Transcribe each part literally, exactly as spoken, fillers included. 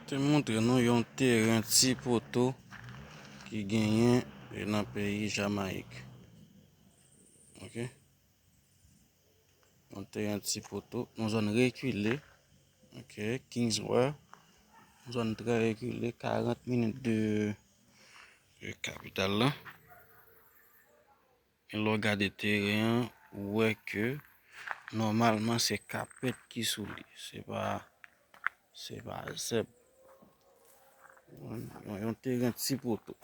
Te montre nou yon teren ti poto ki genyen nan peyi Jamayik. Ok. Yon teren ti poto, yon zòn rekile. Ok, Kingsware. Yon zòn trè rekile, karant minit de, de kapital la. E lè w gade teren an, ou wè ke nòmalman se kapèt ki sou li. Se pa, se pa zèb. Yon, yon teren ti poto.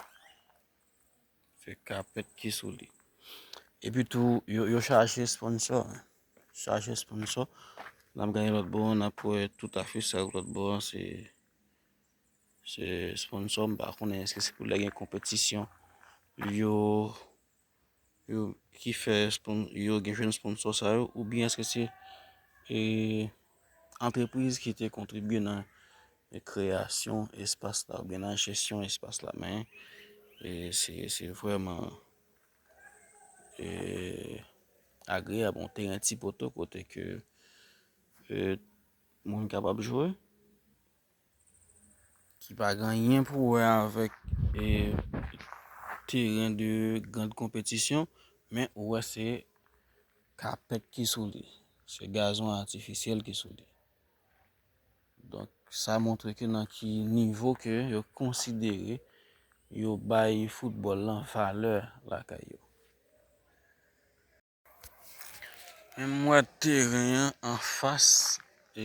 Se kapèt ki sou li. Epi tou, yo, yo chache sponsò. Chache sponsò. N ap gade lòt bò, n ap wè tout afich sa yo lòt bò an, se, se sponsò. M pa konnen èske se pou lè gen konpetisyon. Yo, yo ki fè spon-, yo gen jwenn sponsò sa yo, oubyen èske se, e, antrepriz ki te kontribye nan kreyasyon espas la, oubyen nan jesyon espas la, men, e, se, se vrèman, e, agreyab, yon teren ti poto kote ke, e, moun kapab jwe, ki pa gen anyen pou wè avèk, e, teren de grand konpetisyon, men ou wè se kapèt ki sou li, se gazon atifisyèl ki sou li. Donk, sa montre ke nan ki nivo ke yo konsidere yo bay foutbòl lan valè lakay yo. Men m wè teren an anfas, e,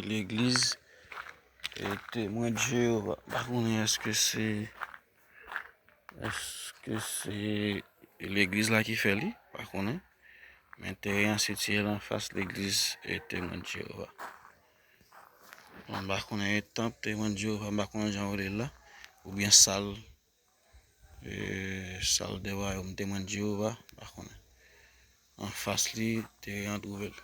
legliz, e, Temwen de Jewova. M pa konnen èske se, èske se legliz la ki fè li, m pa konnen. Men teren an sitiye l anfas legliz, e, Temwen de Jewova. Bon, m pa konnen e tanp Temwen de Jewova, m pa konnen jan yo rele l la, oubyen sal, e, sal de wayòm Temwen de Jewova, m pa konnen. Anfas li, teren an twouve l.